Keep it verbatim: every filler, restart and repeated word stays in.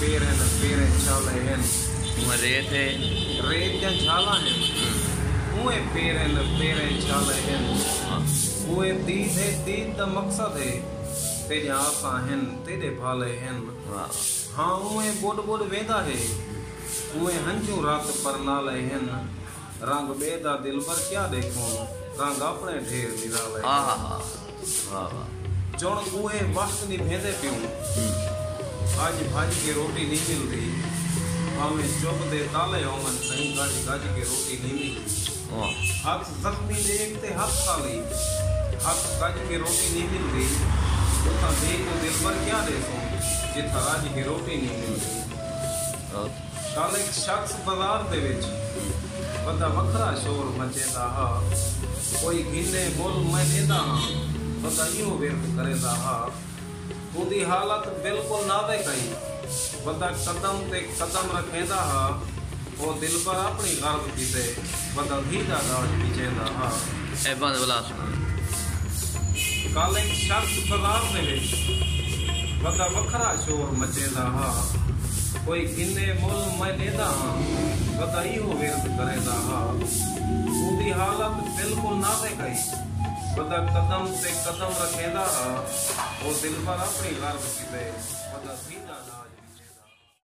پیر ہن، پیریں چھالے ہن۔ اونویں ریت ہے۔ ریت دیاں جھالاں ہن۔ اونویں پیر ہن، پیریں چھالے ہن۔ ہاں۔ اونویں دید ہے، دید دا مقصد ہے۔ تیݙیاں آساں ہن، تیݙے بھالے ہن۔ واہ۔ ہاں، اونویں ٻݙ ٻݙ ویندا ہے۔ اونویں ہنجوں رت پرنالے ہن۔ رنگ ٻئے دا دلبر کیا ݙیکھوں، رنگ اپݨے ڈھیر نرالے۔ ہاں ہاں ہاں۔ واہ واہ۔ چݨ ٻوہے وقت نبھیندے پیوں۔ اڄ بھڄ کے روٹی نی ملدی۔ بھانویں چپ دے تالے ہوون، سئیں، گڄ گڄ کے روٹی نی ملدی۔ واہ۔ ہتھ زخمی ݙیکھ تے ہتھ خالی، ہتھ گڄ کے روٹی نی ملدی۔ اتھاں دھی کوں دلبر کیا ݙیسوں، جتھاں رڄ کے روٹی نی ملدی۔ واہ۔ کل ہک شخص بازار دے وچ وݙا وکھرا شور مچیندا ہا۔ کوئی گھنے مل میں ݙیندا ہاں، وݙا ایہو ورد کریندا ہا۔ اوندی حالت بالکل نازک ہئی۔ وݙا قدم تے قدم رکھیندا ہا۔ او دلبر اپݨی غرض کیتے وݙا دھی دا ݙاج وچیندا ہا۔ اے بند بلا سݨا۔ کل ہک شخص بازار دے وچ وݙا وکھرا شور مچیندا ہا۔ کوئی گھنے مل میں ݙیندا ہاں، وݙا ایہو ورد کریندا ہا۔ اوندی حالت بالکل نازک ہئی۔ وݙا قدم تے قدم رکھیندا ہا۔ او دلبر اپݨی غرض کیتے وݙا دھی دا ݙاج